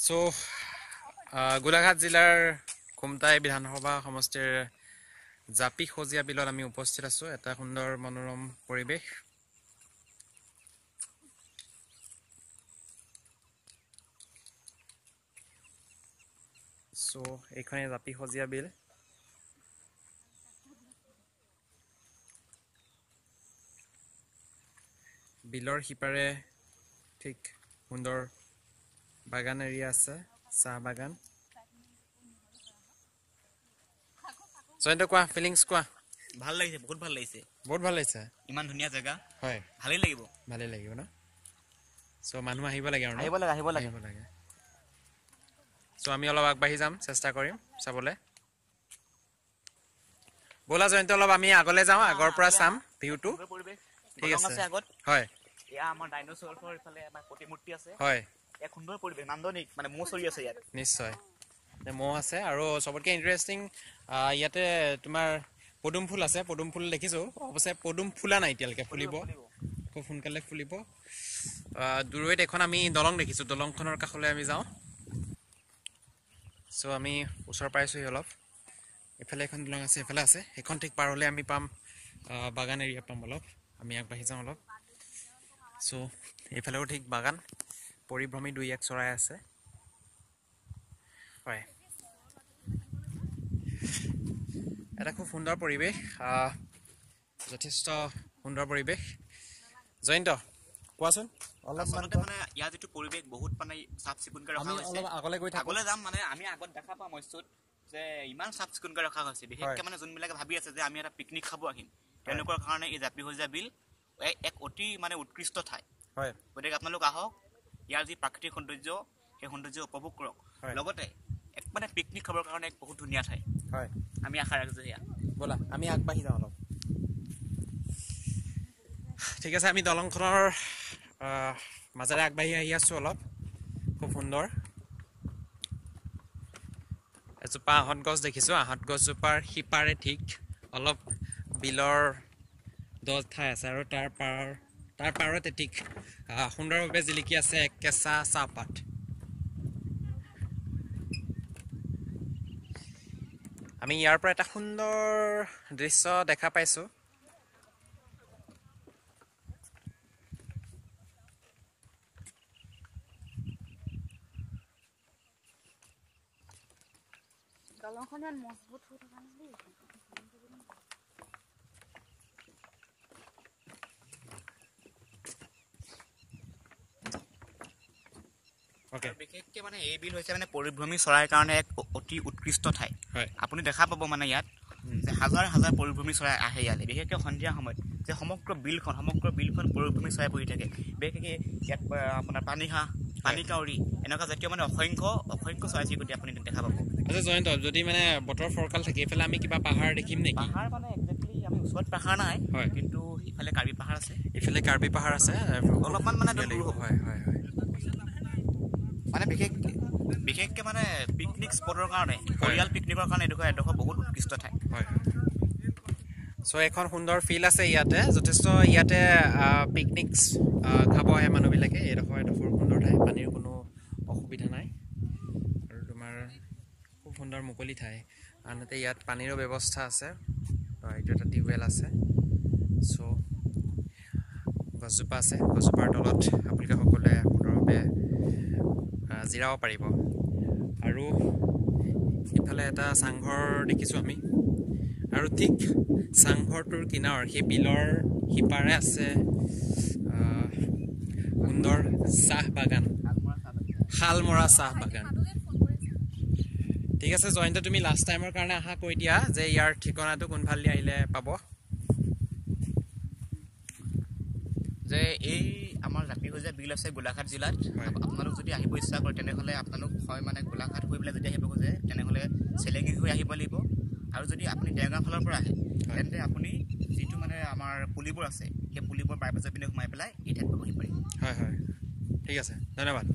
চ' গোলাঘাট জিলাৰ খুমটাই বিধানসভা সমষ্টিৰ জাপিসজীয়া বিলত আমি উপস্থিত আছোঁ। এটা সুন্দৰ মনোৰম পৰিৱেশ। চ' এইখনেই জাপিসজীয়া বিল। বিলৰ সিপাৰে ঠিক সুন্দৰ বাগান এৰিয়া আছে, চাহ বাগান। জয়ন্ত, কোৱা ফিলিংছ কোৱা। ভাল লাগিছে, বহুত ভাল লাগিছে। বহুত ভাল লাগিছে, ইমান ধুনীয়া জেগা। হয়, ভালেই লাগিব। ভালেই লাগিব ন? চ' মানুহ আহিব লাগে আৰু আহিব লাগে, আহিব লাগে, আহিব লাগে। চ' আমি অলপ আগবাঢ়ি যাম, চেষ্টা কৰিম চাবলৈ। ব'লা জয়ন্ত, অলপ আমি আগলৈ যাওঁ, আগৰ পৰা চাম ভিউটো। ঠিক আছে, আগত হয়। এয়া আমাৰ ডাইনোসৰৰ ইফালে আমাৰ প্ৰতিমূৰ্তি আছে। হয়, এক সুন্দৰ পৰিৱেশ, নান্দনিক, মানে মৌ চৰি আছে ইয়াত। নিশ্চয় মৌ আছে। আৰু চবতকৈ ইণ্টাৰেষ্টিং ইয়াতে তোমাৰ পদুম ফুল আছে। পদুম ফুল দেখিছোঁ, অৱশ্যে পদুম ফুলা নাই এতিয়ালৈকে, ফুলিব খুব সোনকালে ফুলিব। দূৰৈত এখন আমি দলং দেখিছোঁ, দলংখনৰ কাষলৈ আমি যাওঁ। চ' আমি ওচৰ পাইছোঁহি অলপ। এইফালে এখন দলং আছে, এইফালে আছে সেইখন, ঠিক পাৰ হ'লে আমি পাম বাগান এৰিয়া পাম। অলপ আমি আগবাঢ়ি যাওঁ অলপ। চ' এইফালেও ঠিক বাগান, পৰিভ্ৰমী দুই এক চৰাই আছে। হয়, এটা খুব সুন্দৰ পৰিৱেশ, যথেষ্ট সুন্দৰ পৰিৱেশ। জয়ন্ত, কোৱাচোন অলপ। মানে ইয়াৰ যিটো পৰিৱেশ বহুত মানে চাফ চিকুণকৈ ৰখা হৈছে। আগলৈ গৈ থাকোঁ, আগলৈ যাম। মানে আমি আগত দেখা পাম মৎস্যত যে ইমান চাফ চিকুণকৈ ৰখা হৈছে। বিশেষকৈ মানে যোনবিলাকে ভাবি আছে যে আমি এটা পিকনিক খাব আহিম, তেওঁলোকৰ কাৰণে এই জাপিসজীয়া বিল এক অতি মানে উৎকৃষ্ট ঠাই। হয়, গতিকে আপোনালোক আহক, ইয়াৰ যি প্ৰাকৃতিক সৌন্দৰ্য, সেই সৌন্দৰ্য উপভোগ কৰক, লগতে এক মানে পিকনিক খাবৰ কাৰণে এক বহুত ধুনীয়া ঠাই। হয়, আমি আশা ৰাখিছোঁ সেয়া। ব'লা আমি আগবাঢ়ি যাওঁ অলপ। ঠিক আছে, আমি দলংখনৰ মাজেৰে আগবাঢ়ি আহি আছোঁ অলপ। খুব সুন্দৰ এজোপা আহঁত গছ দেখিছোঁ। আহঁত গছজোপাৰ সিপাৰে ঠিক অলপ বিলৰ দ ঠাই আছে, আৰু তাৰ পাৰতে ঠিক সুন্দৰভাৱে জিলিকি আছে এক কেঁচা চাহপাত। আমি ইয়াৰ পৰা এটা সুন্দৰ দৃশ্য দেখা পাইছোঁ। দলংখন ইমান মজবুত হৈ থকা নাই দেই। বিশেষকৈ মানে এই বিল হৈছে মানে পৰিভ্ৰমী চৰাইৰ কাৰণে এক অতি উৎকৃষ্ট ঠাই। আপুনি দেখা পাব মানে ইয়াত যে হাজাৰ হাজাৰ পৰিভ্ৰমী চৰাই আহে ইয়ালৈ, বিশেষকৈ সন্ধিয়া সময়ত যে সমগ্ৰ বিলখন পৰিভ্ৰমী চৰাই বহি থাকে। বিশেষকৈ ইয়াত আপোনাৰ পানী হাঁহ, পানী কাউৰী, এনেকুৱা জাতীয় মানে অসংখ্য অসংখ্য চৰাই চিৰিকটি আপুনি দেখা পাব। আচ্ছা জয়ন্ত, যদি মানে বতৰ ফৰকাল থাকে এইফালে আমি কিবা পাহাৰ দেখিম নেকি? পাহাৰ মানে একজেক্টলি আমি ওচৰত পাহাৰ নাই, কিন্তু ইফালে কাৰ্বি পাহাৰ আছে। ইফালে কাৰ্বি পাহাৰ আছে, অলপমান মানে দূৰ হ'ব। হয় হয় হয়। মানে বিশেষকৈ মানে পিকনিক স্পটৰ কাৰণে, পৰিয়াল পিকনিকৰ কাৰণে এডোখৰ বহুত উৎকৃষ্ট ঠাই। হয়। চ' এখন সুন্দৰ ফিল্ড আছে ইয়াতে, যথেষ্ট ইয়াতে পিকনিক খাব আহে মানুহবিলাকে। এইডোখৰ সুন্দৰ ঠাই, পানীৰ কোনো অসুবিধা নাই, আৰু তোমাৰ খুব সুন্দৰ মুকলি ঠাই। আনহাতে ইয়াত পানীৰো ব্যৱস্থা আছে, এইটো এটা টিউবৱেল আছে। চ' গছজোপা আছে, গছজোপাৰ তলত আপোনালোকে সকলোৱে সুন্দৰভাৱে জিৰাব পাৰিব। আৰু ইফালে এটা চাংঘৰ দেখিছোঁ আমি, আৰু ঠিক চাংঘৰটোৰ কিনাৰৰ সেই বিলৰ সিপাৰে আছে সুন্দৰ চাহ বাগান, শালমৰা চাহ বাগান। ঠিক আছে জয়ন্ত, তুমি লাষ্ট টাইমৰ কাৰণে আশা কৰি দিয়া যে ইয়াৰ ঠিকনাটো কোনফালেদি আহিলে পাব। যে এই আমাৰ জাপিসজীয়া বিল আছে গোলাঘাট জিলাত। আপোনালোক যদি আহিব ইচ্ছা কৰে তেনেহ'লে আপোনালোক হয় মানে গোলাঘাট হৈ পেলাই যদি আহিব খোজে তেনেহ'লে চেলেঙি হৈ আহিব লাগিব। আৰু যদি আপুনি দেৰগাঁও ফালৰ পৰা আহে তেন্তে আপুনি যিটো মানে আমাৰ পুলিবোৰ আছে, সেই পুলিবোৰ বাইপাছৰ পিনে সোমাই পেলাই এই ঠাইত পাবহি পাৰিব। হয় হয়, ঠিক আছে, ধন্যবাদ।